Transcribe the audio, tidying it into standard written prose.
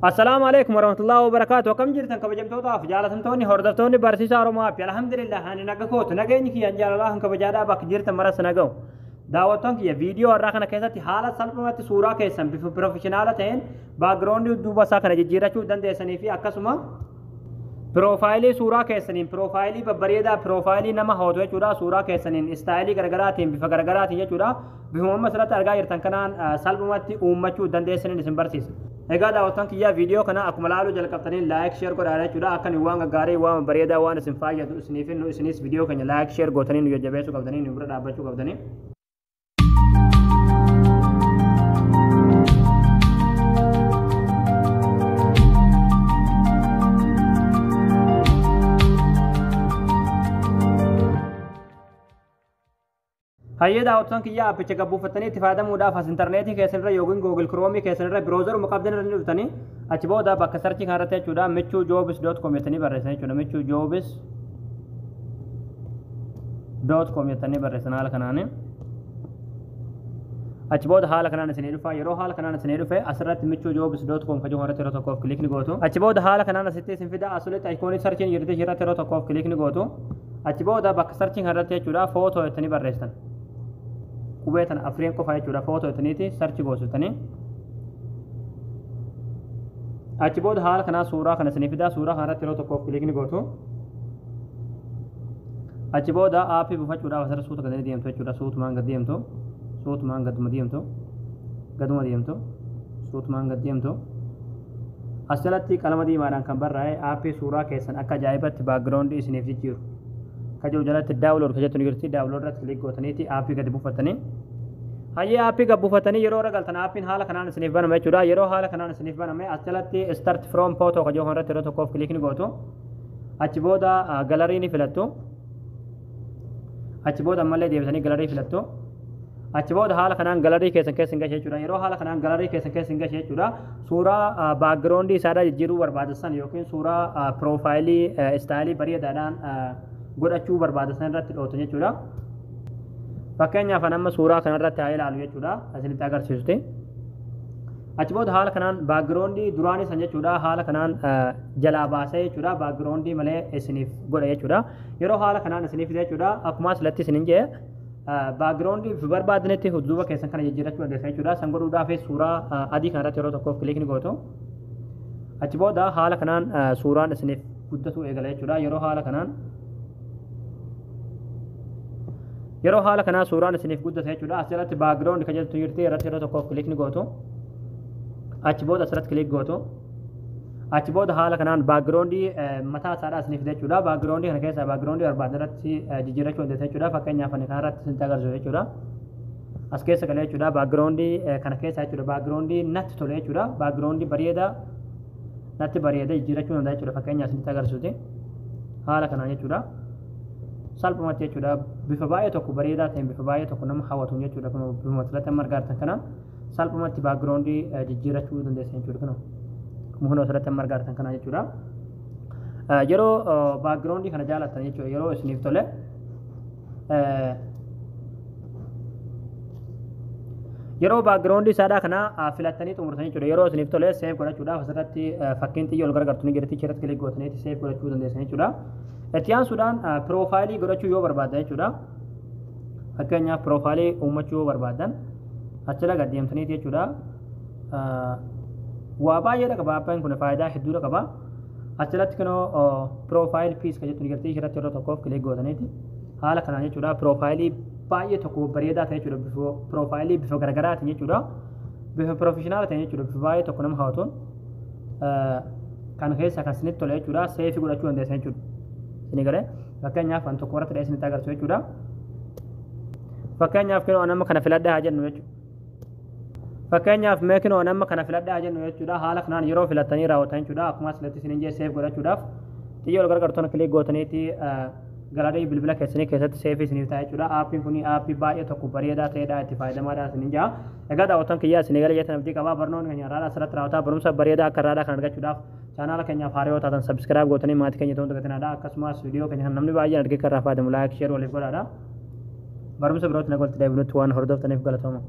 Assalaamu alaikum warahmatullahi wabarakatuh. Akkam jirtan kabajamtootaaf jaalatamtoonni hordoftoonni barsiisaa Oromoo App. Alhamdulillah, ani naga kootu, nageenyi kiyyaan jaalalaa kan kabajaadhaa bakka jirtan maras naga'u. Daawwattoon kiyya, viidiyoo har'aa kana keessatti haala salphumatti suuraa keessan bifa professional ta'een background duuba isaa kana jijjiirrachuu dandeessanii fi akkasuma profile suuraa keessaniin profile babbareedaa, profile nama hawwatu jechuudha, suuraa keessaniin style garaagaraatiin, bifa garaagaraatiin jechuudha, bifuma amma asirratti argaa jirtan kanaan salphumatti uummachuu dandeessaniin isin barsiisa. Egaa daawwattoon kiyyaa, viidiyoo kana akkuma laaluu jalqabtanii like, share godhaa jechuudha. Akka nu waan gaggaarii, waan bareedaa, waan isin fayyadu isiniif nu isinis viidiyoo keenya like, share gootanii nu jajjabeessuu qabdanii, nu bira dhaabbachuu qabdanii. Hayyee daawwattoon kiyyaa, appicha gabbuufattanii itti fayyadamuudhaaf as intarneetii keessan irra yookiin Google Chrome keessan irra browseruma qabdan irra ni dhuftanii, achi booda bakka search kanarratti jechuudha michuujobs.com jettanii barreessan jechuudha. michuujobs.com jettanii barreessan haala kanaani. Achi booda haala kanaan isinii dhufa. Yeroo haala kanaan isinii dhufe, asirratti michuujobs.com kan jedhu irratti yeroo tokkoof click ni gootu. Achi booda haala kanaan asitti isin fida. Asulitti icon searchiin jirti, irratti yeroo tokkoof click ni gootu. Achi booda bakka search kanarratti jechuudha photo jettanii barreessan. Qubee tana afreen qofa jechuudha, photo jettaniiti search goositanii. Achi booda haala kanaa suuraa kana isinii fida. Suuraa kanarratti yeroo tokkoof click ni gootu. Achi booda app buufachuudhaaf asirra suuta gadanii deemtu jechuudha. Suutumaan gad deemtu. Suutumaan gaduma deemtu. Gaduma deemtu. Suutumaan gad deemtu. As jalatti qalama diimaadhaan kan barraa'e app suuraa keessan akka ajaa'ibatti background isiniif jijjiiru. Kajoo jalatti download kan jettu ni jirti. Download irratti click gootaniiti app gadi buufatanii. Hayyee, app gad buufatanii yeroo irra galtan aappiin haala kanaan isiniif baname jechuudha. Yeroo haala kanaan isiniif baname, as jalatti start from photo kajoo kanarratti yeroo tokkoof click ni gootu. Achi booda gallery ni filattu. Achi booda ammallee deebisanii gallery filattu. Achi booda haala kanaan gallery keessan keessa hin gashe jechuudha. Yeroo haala kanaan gallery keessan keessa hin gashe jechuudha, suuraa background isaadhaa jijjiiruu barbaadan yookiin suuraa profile style bareedaadhaan godhachuu barbaadan irratti dhootan jechuudha. Fakkeenyaaf amma suuraa kanarratti haa ilaalu jechuudha. Isinitti agarsiisuti. Achi booda haala kanaan background duraanii san jechuudha haala kanaan jalaa baasee jechuudha, background malee isiniif godha jechuudha. Yeroo haala kanaan isiniif jechuudha, akkuma asirratti isinin jee, background bifa barbaadanitti duuba keessan kana jijjiirrachuu dandeessan jechuudha. San godhuudhaaf suuraa adii kanarratti yeroo tokkoof click ni gootu. Achi booda haala kanaan suuraan isiniif guddatu eegala jechuudha. Yeroo haala kanaa suuraan isiniif guddate jechuudha. As jalatti background kan jettu jirti, irratti yeroo tokkoof click ni gootu. Achi booda asirratti click gootu. Achi booda haala kanaan background mataa isaadhaa isiniif jechuudha. Background kana keessaa background barbaadan irratti jijjiirrachuu dandeessan jechuudha. Fakkeenyaaf ani kanarratti isinitti agarsiisu jechuudha. As keessa galee jechuudha. Background kana keessa jechuudha. Background natti tole jechuudha. Background bareedaa natti bareeda jijjiirrachuu danda'a jechuudha. Fakkeenyaaf isinitti agarsiisuti. Haala kanaan jechuudha. Salphumatti jechuudha, bifa baay'ee tokko bareedaa ta'een, bifa baay'ee tokko nama hawwatuun jechuudha, bifuma asirratti amma argaa jirtan kanaan salphumatti background jijjiirrachuu dandeessan jechuudha. Kunoo asirratti amma argaa jirtan kana jechuudha. Yeroo background kana jaalattan jechuudha, yeroo isiniif tole, yeroo background isaadhaa kana filattanii xumurtan jechuudha, yeroo isiniif tole save godhachuudhaaf asirratti fakkiin xiyya ol gargartu ni jirti, irratti click gootaniiti save godhachuu dandeessan jechuudha. Itti aansuudhaan profile godhachuu yoo barbaaddan jechuudha. Fakkeenyaaf profile uummachuu yoo barbaaddan, achila gad deemtaniiti jechuudha. Waa baay'eedha qaba, appiin kun faayidaa hedduudha qaba. Achilatti kunoo profile pic kan jettu ni jirti, irratti yeroo tokkoof click gootaniiti. Haala kanaan jechuudha, profile baay'ee tokko bareedaa ta'e jechuudha, bifa profile bifa garaagaraatiin jechuudha. Bifa professional ta'e jechuudha, bifa baay'ee tokko nama hawwatuun kan keessa kan isinitti tole jechuudha, save godhachuu dandeessan jechuudha. Isin galee, fakkeenyaaf an tokko irratti isinitti agarsiisu jechuudha. Fakkeenyaaf kinoo nama kana filadhaa haa jennu jechuudha. Fakkeenyaaf mee kinoo nama kana filadhaa haa jennu jechuudha. Haala kanaan yeroo filattanii raawwatan jechuudha. Akkuma asirratti isiniin jee, save godhachuudhaaf xiyya ol gargartoon click gootaniiti gallery bilbila keessanii keessatti save isiniif ta'a jechuudha. Aappiin kun app baay'ee tokko bareedaa ta'edha, itti fayyadamaadha isiniin jaa. Egaa daawwattoon kiyyaa, isinii galee jettan abdii qabaa. Barnoonni keenya har'aadha asirratti raawwataa. Barumsa bareedaa akka har'aadhaa kan argachuudhaaf chaanaala keenyaaf haaraa yoo taatan subscribe gootanii maatii keenya ta'uu dagatinadha. Akkasumas viidiyoo keenya kan namni baay'een argee kan irraa fayyadamu like, share waliif godhaadha. Barumsa birootti na walitti deebinutti waan hordoftaniif galatooma.